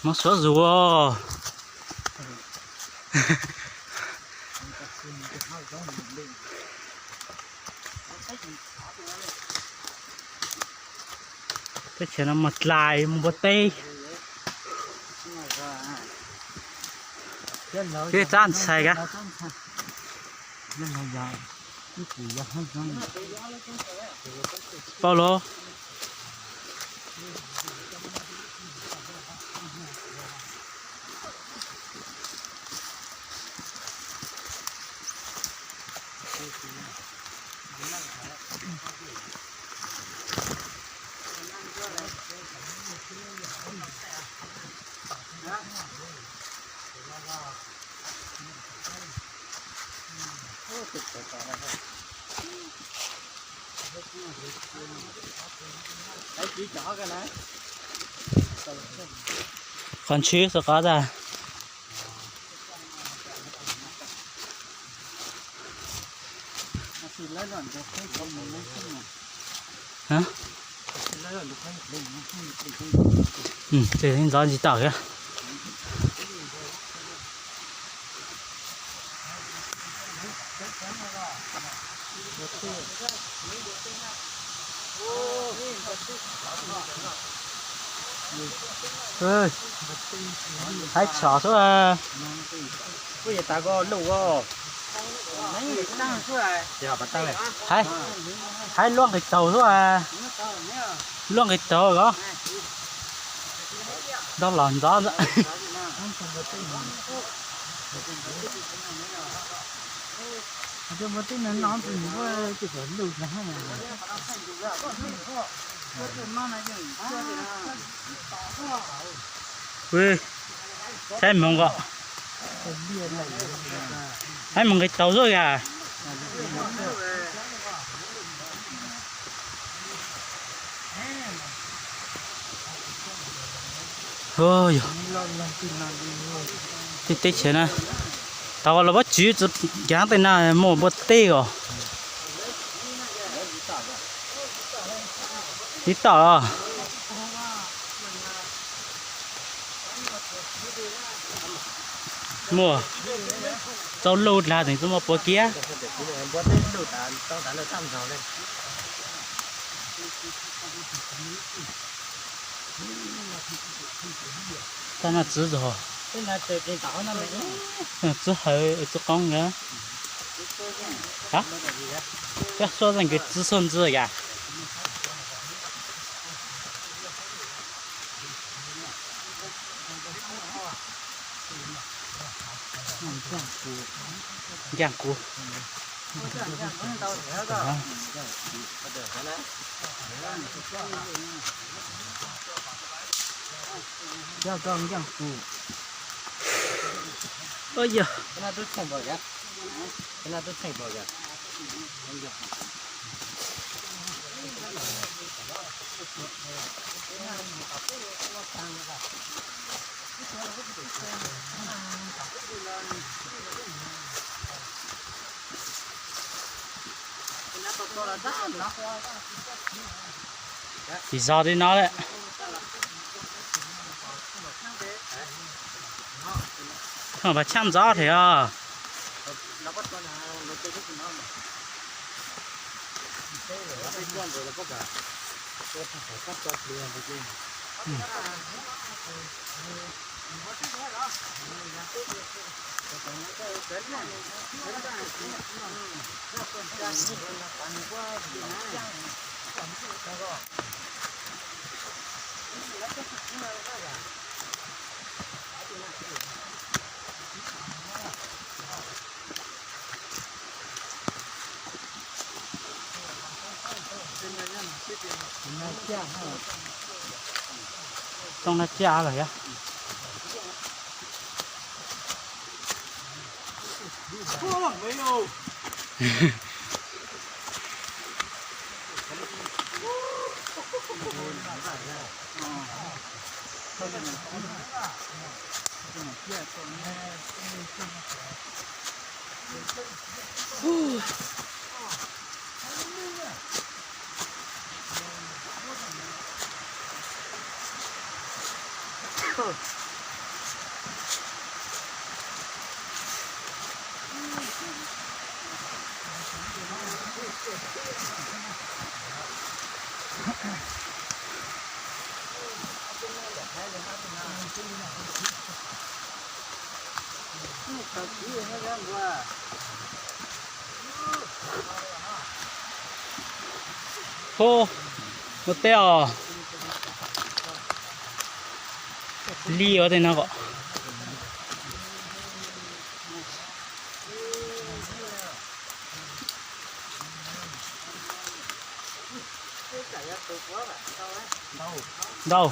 Mob suav zus. Teb chaws no mas dlais mus npua teb. Peb txab ntxhais ka. Paub los. Qhov ntshwv xwb qhov tas. Ces ntxov ntsis tawm thiab. Haib tshom xwb. Haib, haib luaj nqis taug xwb. Luaj nqis taug os. Nrog los ntxov ntag. Saib moog ko. Saib moog nqis taug xwb yom. Tej teb chaws na, tau los pob tsuas ncav tej na muaj npua teb os. Tib tom los. Muaj txaus lug dlag tseem txhob muaj puav kiab. Taj no txwv zog, txwv hawv txwv qoob yom. Cab xuab zeeg kws txwv xuab ntxwv yom. Ncaaj kuv. Yog. Tsis zog li no lawm. Mas tshaj ntxov thiab os. Too no caj lawm yog. Hu, ua teb os. Li ua tej no kom ntau,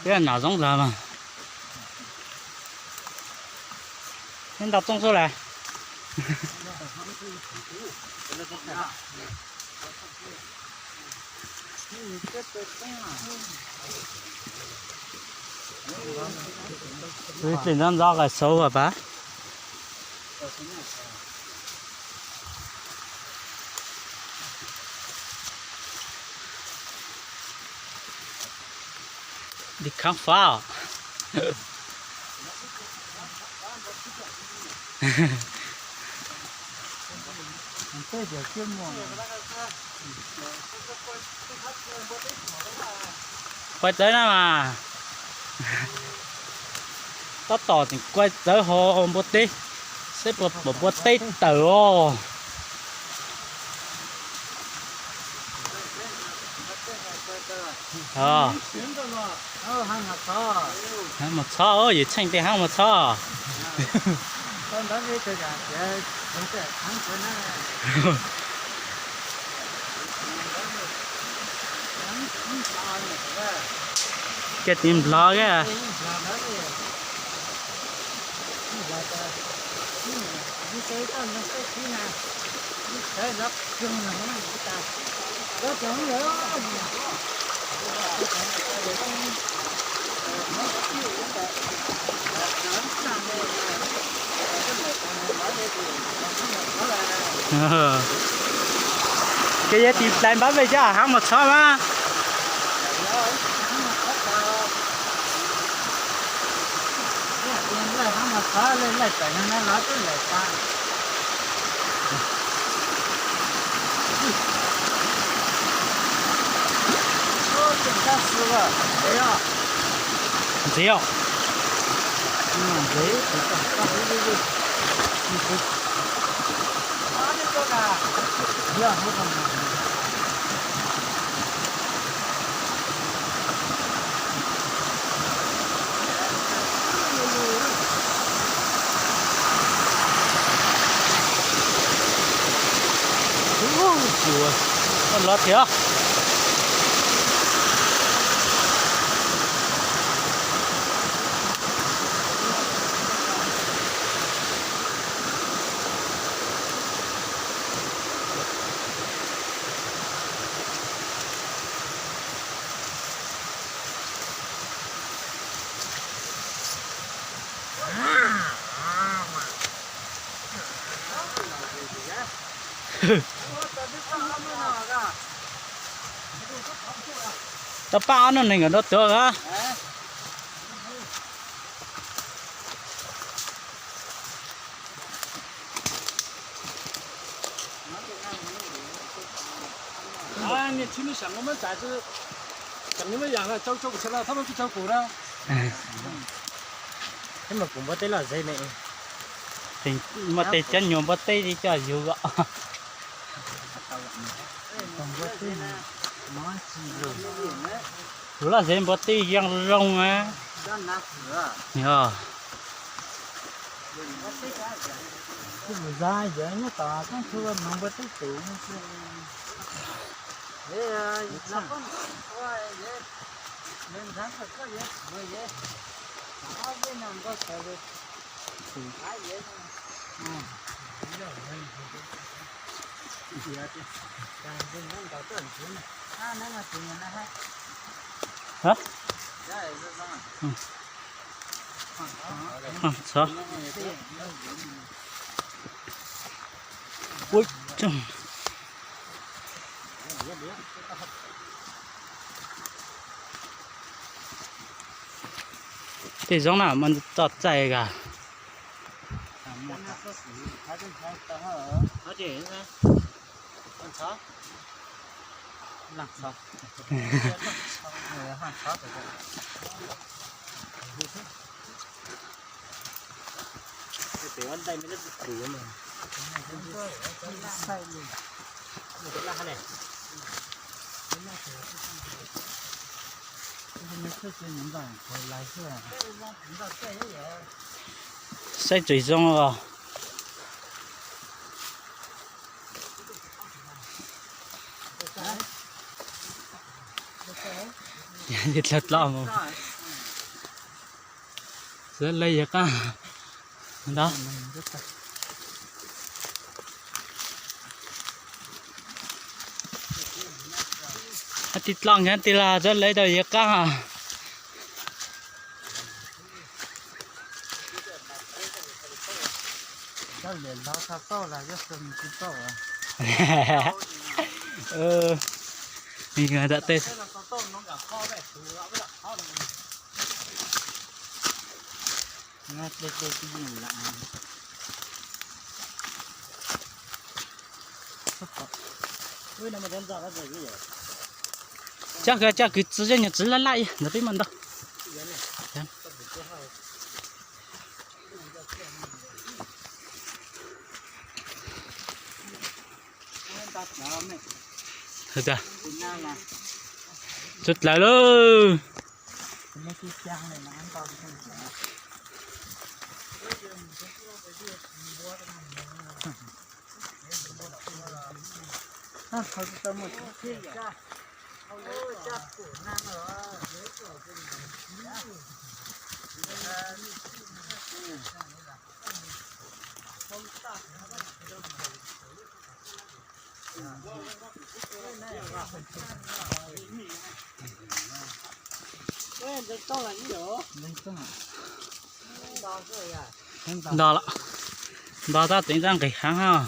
peb nam zoo ntag mas. Neb nta txooj xwb las. Tus tseem ntxov ntxov qas xauv as pab. Đi khám phá. Quay tới na mas. Tab tom tseem quay txawv ho npua teb, seb puas pom npua teb tawm os. Hav Mos Txhob, yawm Tsheej tej Hav Mos Txhob. Kiag tiv Nplog, ces yog tiv plais npab pem cov Hav Mos Txhob mas. Ntxiv os. Los thiab. Tau pab ob noj neeg kom tau tuav os. Muaj tej cov nyuam npua teb li coj yug os. Tus laj zev npua teb yeej zoo na. Yog. Hab, txhob. Ua tsoog. Tej zaub na mas txom txaim kawg. Saib tseem zoo os. Dlhau dlo mus. Xav lawv yawg qaab ntawd. Tij dloj nkag tij laug xav lawv tau yawg qaab. Coj, coj kwv txiv, cov nyuam txiv laj laj ntawd peb mam ntaus. Tsuj dlawg lauj. Nto lawm, nto tab tseev tab nqis heev hab.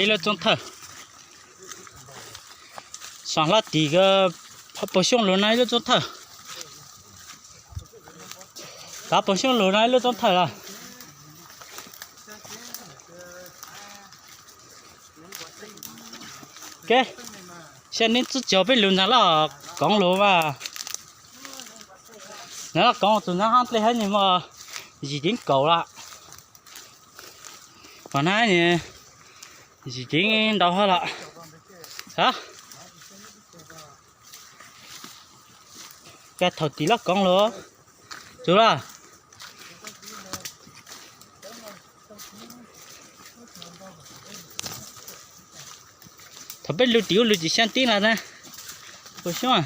Ib lub txoob thawj. Saam hlob tim ko, pab puag xyoob lug no ib lub txoob thawj. Pab puag xyoob lug no ib lub txoob thawj los. Ke, xyov neb txuj cog peb lug ntag los koov lug mas. Ntag los koov tus ntag hab dlej hab nyuag mog, yim ceev kaum lawm. Pom na, yim ceev ntau hab lawm. Ha, kag thaum tim lub koov lug. Tsuv lawm. Thaum peb lug tim ub lug tsis xyaa tib lawm na. Puas xyoob.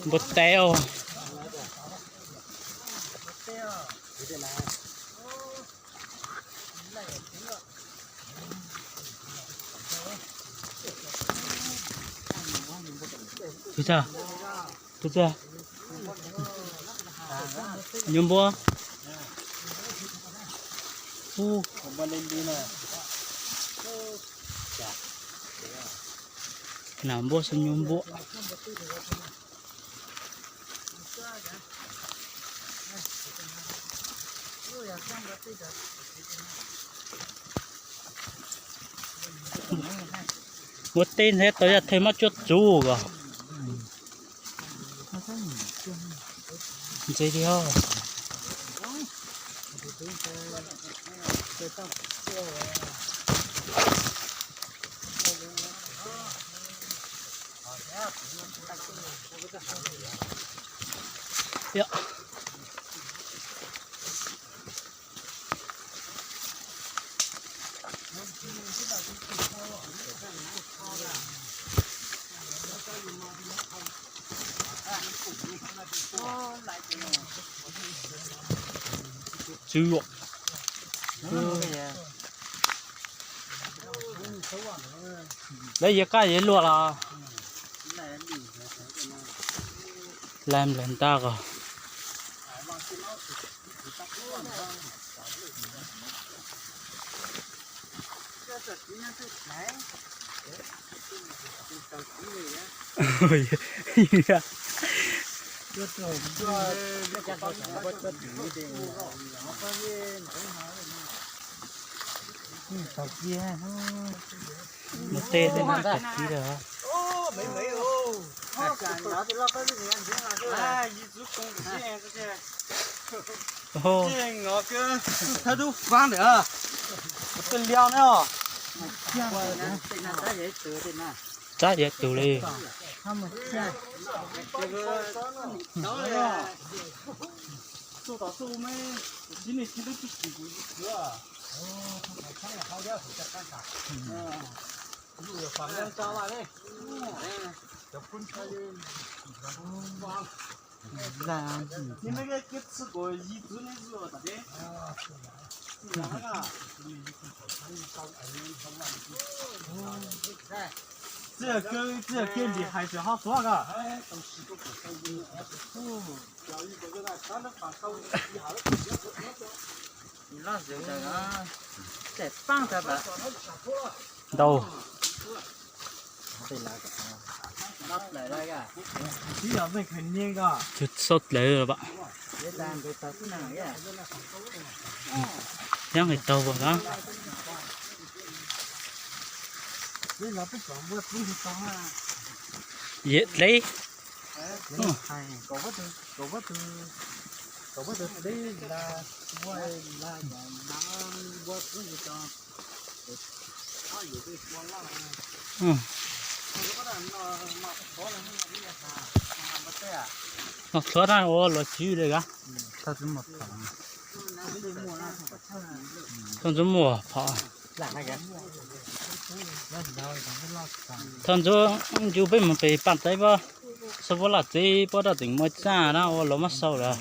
Npua teb os. Tus twg? Tus twg? Nyuam npua. Ub. Nam npua xyov nyuam npua. Npua teb nthe tau yog thawj mab cuab txuv os. Ntxiv li os. Yog. Tsw. Lawv yog qaj yog luaj los laj nplawg ntab ko. Mus tej tej no tag kis lawm. Thawj tub faab ntawm, tej liab ne. Tsab yog tus li. Txij yog kev lim hais tseem ho tuav ko. Ntau. Tsis xaus dlawg los pam. Nyob nqis taug puas na. Yem dleb. Noj txhuav na ua luag tswv li ka. Thaj ntxuv muaj phom. Thaj ntxuv ncu peb mus pem Paaj Teb pab, sau puab laj tsev puab raj tseem muaj txaj na ua luag muab sau lawm.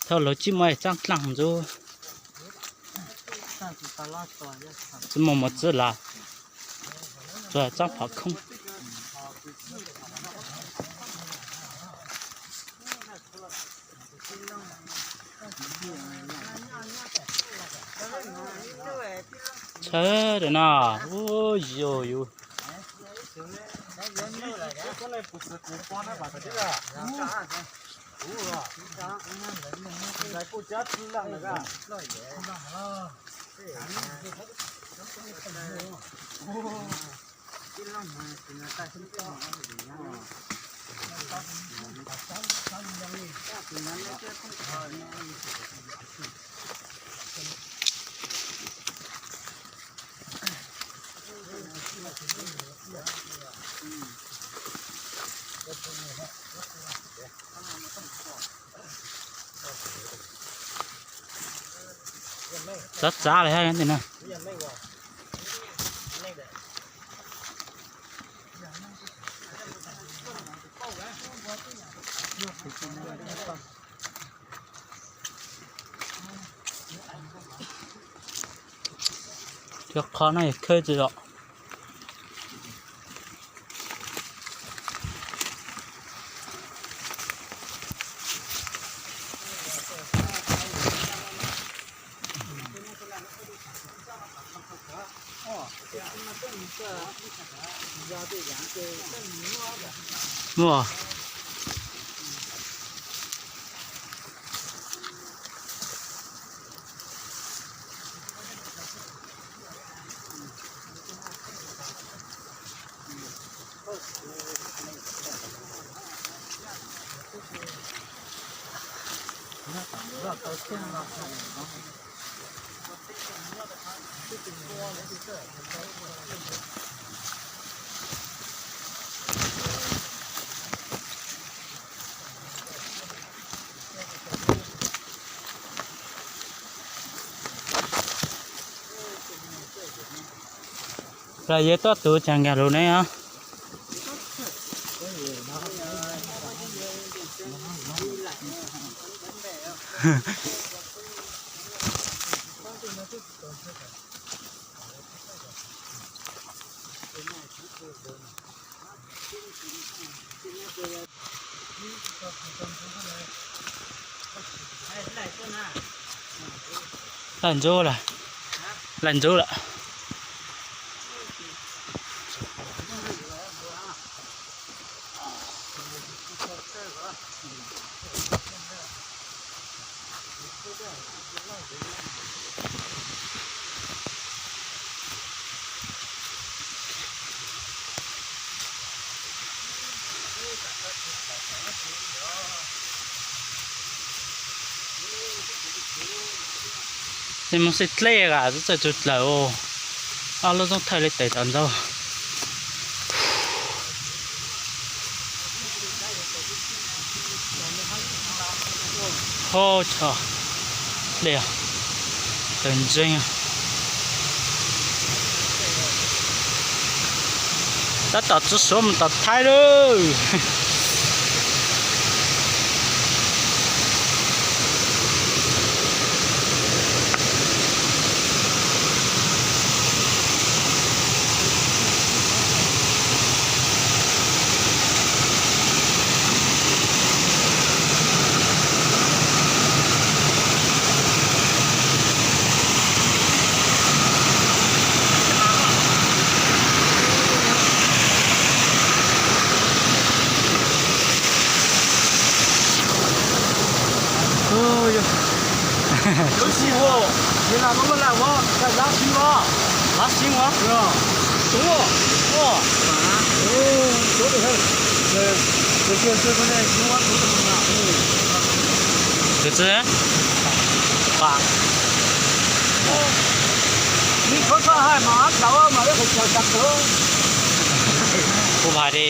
Thaj luag tsis muaj txaj dlaag ntxuv. Tsis muaj mos txwv lawm, tsuas txaj phom khoob. Tshawb rau no, ua yus yus. Txav txav li hab tej no. Cov qhov no yog khawb tsi zom. Muaj. Los yog tuaj tus tsav nkag lus ne os. Laj ntsuab lawm, laj ntsuab lawm. Ces mus xij dlej as txawj txawj dlawg, ob lub txoob thawj li tes tom ntxaug. Ho tso, dlej tawg ntseeg. Tab tom txog Suav mus tom Thaib lawm. Tus txiv, kuv hais li.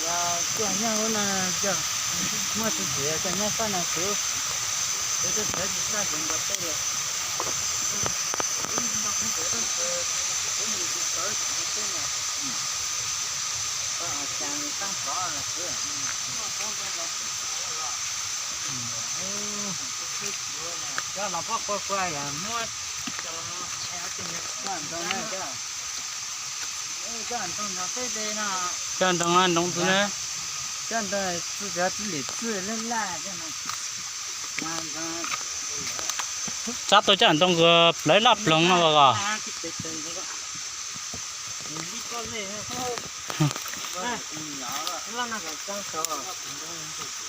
Yog coj nyob hauv no, coj muaj tus twg coj nyob sab no xwb, tus twg txawv tsis txaj ces nkaus tej lawm. Tus mus tus txawv tsis txawv tej no, tau cas taab tov xwb. Cov los pob kua kua yog muab coj ntoo na, coj ntoo nrog tej de no, coj ntoo ntoo txwv na, coj ntoo txwv txwv lim txwj laj laj coj no. Tsab tuaj coj ntoo kws plawv laj ploog no os.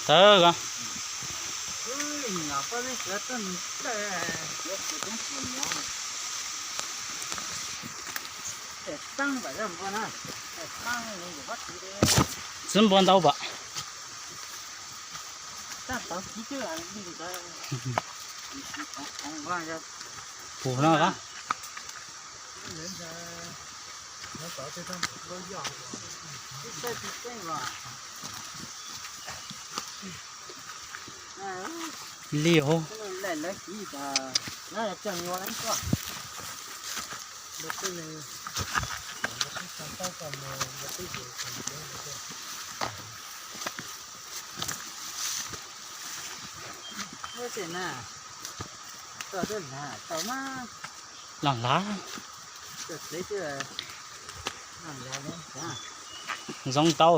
Tawv ko. Txwv npua ntau pam. Pum no. Li hov. Los lav. Zoo tau.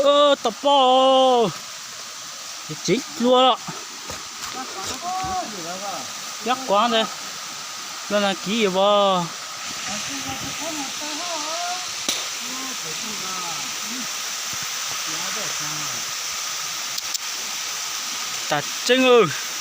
Tau pob, tseev dlua los. Cab quav ntawd, los nag kiv yom pog. Tas tseeb.